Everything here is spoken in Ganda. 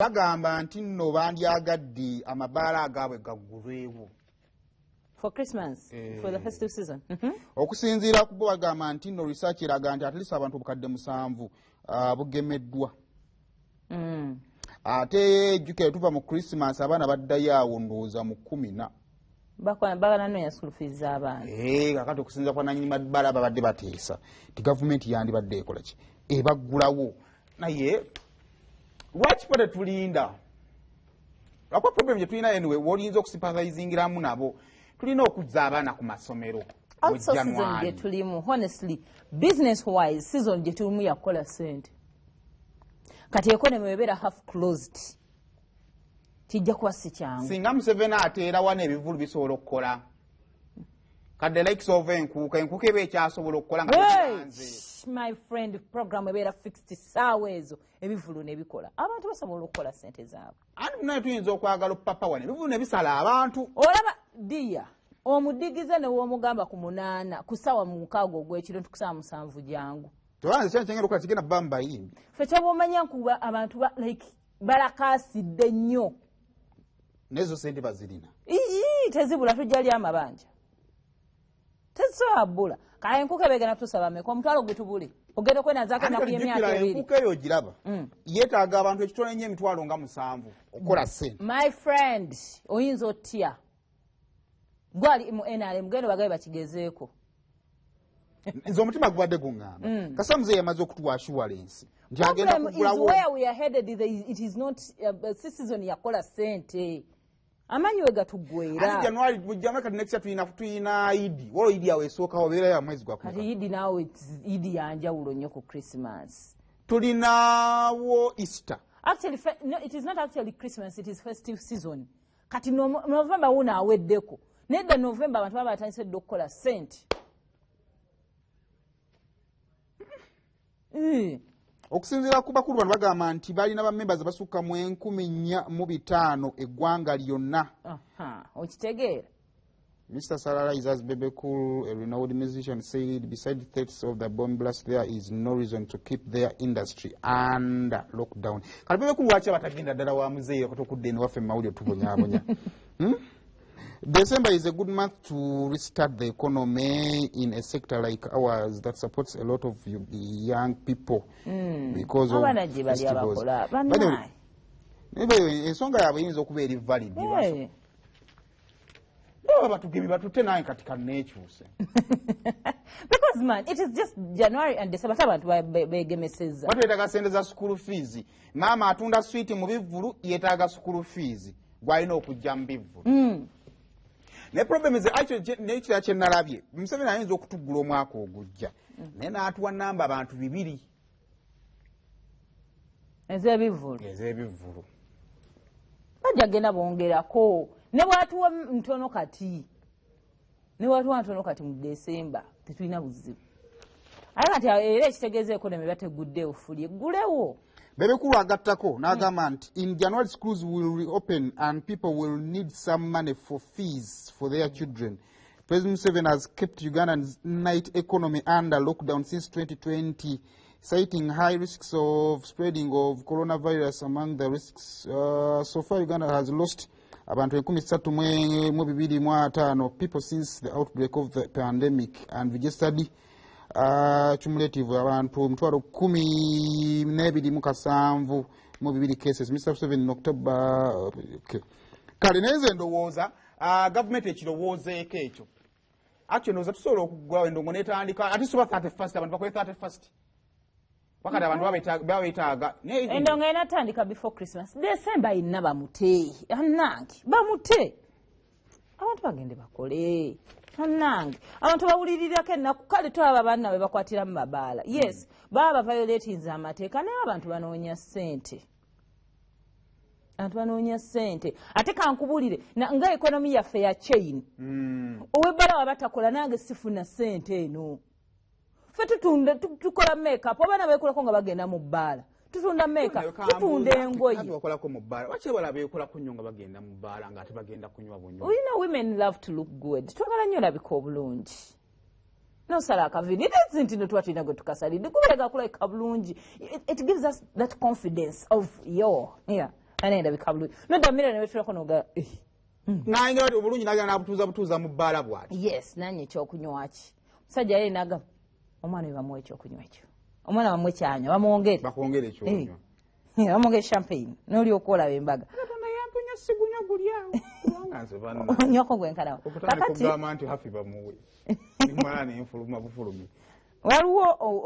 Bagamba nti nno bandyagadde amabaala agaabwe gaggulwewo. For Christmas, for the festive season. Okusinziira ku bo, bagamba nti nno research eraga nti at least abantu 7000 bugemeddwa. Ate jjukira tuva mu Christmas, abaana baddayo awo ndowooza mu 10. Babananoonya school fees z'abaana. Kakati okusinziira kwa nanyini mabaala, babadde bateesa nti gavumenti yandibadde ekola ki, ebaggulawo. Naye lwaki bo tetulinda? Lwakuba problem gye tulina, anyway, woyinza okusympathizingiramu nabo, tulina okuzza abaana ku masomero mu Also season January. gye tulimu, honestly, business wise, season gye tulimu yakukola sente. Kati economy ebeera half closed, kijja kuba si kyangu. Singa Museveni ateera wano, ebivulu bisobola okukola kadde likes of Enkuuka. Enkuuka eba ekyasobola okukola nga Hey, tekiranze. shh, my friend, program ebeera fixed saawa ezo, ebivulu ne bikola, abantu basobola okukola sente zaabwe. Anti munaye tuyinza okwagala opapa wano, ebivulu ne bisala abantu. Olaba diya omudigize ne womugamba ku 8, ku ssaawa 6 ogw'ekiro nti ku ssaawa 7 jangu. Tobanze kyana kyengenda okukola kigenda bba mu bayimbi. Ffe kyoba omanya nkuba abantu like balakaasidde nnyo. Nezo sente bazirina. Ii, tezibula, tujja lya amabanja, tezisobola bbula. Kale enkuka ebegenda kutusaba meka? 500 gwe tubule, ogenda okwenazaako ennaku y'emyaka Jjukira 2. Enkuuka eyo ogiraba, yeetaaga abantu ekitono ennyo emitwalo nga 7 okukola sente. My friend, oyinza otya gwali mu NRM, genda bagabe bakigezeeko. Nze omutima gubadde guŋŋamba kasa muzeeyi yamaze okutuwa assurance nti agenda Problem is kugulawo. where we are headed, it is not si season yakola sente, amanyi we Ati gatuggwera. January, mu January kati next year tulina Idi. Waliwo Idi awo esookawo, obeera ya mwezi gwa Kati Idi naawe, Idi yanjawulo nnyo ku Christmas. Tulinawo Easter. Actually, no, it is not actually Christmas, it is festive season. Kati November wuno aweddeko, nedda November abantu baba batandise dda okukola sente. Okusinziira ku bakulu bano, bagamba nti balina bamembers abasukka mu 4500 eggwanga lyonna. Aha, okitegeera. Mr. Salala is as Bebe Cool, a renowned musician, said beside threats of the bomb blast, there is no reason to keep their industry under lockdown. Kale Bebe Cool lwaki abatagenda ddala wa muzeeyi okutokudde eno waffe mu mawulire tubonyaabonya? December is a good month to restart the economy in a sector like ours that supports a lot of young people because of Abaana gye bali festivals. abakola By the way, bannaye. naye ensonga yaabwe eyinza okuba eri valid. Hey. Baba batugemi batutte nange kati kanneekyuse. Because man, it is just January and December, ate abantu begemesezza. Batwetaaga sente za school fees. Maama atunda switi mu bivvulu yeetaaga school fees gwalina okujja mu bivvulu. Naye problem is actually nekirala kye nalabye, Museveni ayinza okutuggula omwaka ogujja, naye n'atuwa namba abantu 2 ez'ebivvulu. Ez'ebivvulu. Bajja genda bongerako, ne bwatuwa ntono kati, ne bwatuwa ntono kati mu Desemba, tetulina buzibu. Ate kati era ekitegeeza economy bateguddeewo fully, eggulewo. Bebe Cool agattako n'agamba nti in January schools will reopen and people will need some money for fees for their children. President Museveni has kept Uganda's night economy under lockdown since 2020, citing high risks of spreading of coronavirus among the risks. So far Uganda has lost abantu 3250 people since the outbreak of the pandemic and registered cumulative abantu 12772 cases. Mr. Museveni in October, okay. Kale naye nze ndowooza gavumenti ekirowoozeeko ekyo. Actually ndowooza tusobola okuggulawo endongo netandika ate soba 31st, abantu bakole 31st, wakati abantu baba beetaaga. Endongo enatandika before Christmas, December yenna bamute, annange bamute, abantu bagende bakole. Annange abantu bawulirirako ennaku. Kale twaba banna be bakwatira mu mabaala, yes, baba baviolatinze amateeka, naye abantu banoonya ssente, abantu banoonya ssente. Ate kankubulire, nga economy yaffe ya chain, ow'ebbala waba takola, nange sifuna ssente eno. Ffe tutunda, tukola makeup, abaana beekolako nga bagenda mu bbaala, tutunda makeup, tutunda engoye. Bakolako mu bbaala, lwaki bala beekolako nnyo nga bagenda mu bbaala nga ate bagenda kunywa bunywa? You know, women love to look good, twagala nnyo olabika obulungi, nosala akavini tezi nti no tuba tulina gwe tukasalidde kubeera gakulabika bulungi. It gives us that confidence of yo, yeah. Nane ndabika bulungi, nodda mirror newetulako noga, "Eh." Nayingira bati obulungi, nagenda nabutuuza butuuza mu bbaala bwati. Yes, nanye ekyokunywa ki, omusajja ye nagamba omwana we bamuwa ekyokunywa ekyo, omwana bamuwe kyanywa, bamwongere. Bakwongera ekyokunywa. Bamwongere champagne, nolyoka olaba embaga. Katonda yamponya, sigunywa guli awo, kubanga nze banna onywako gwenkanawa. Okutandika Kakati okugamba nti hafi bamuwe, nimala nenfuluma bufulumi. Waliwo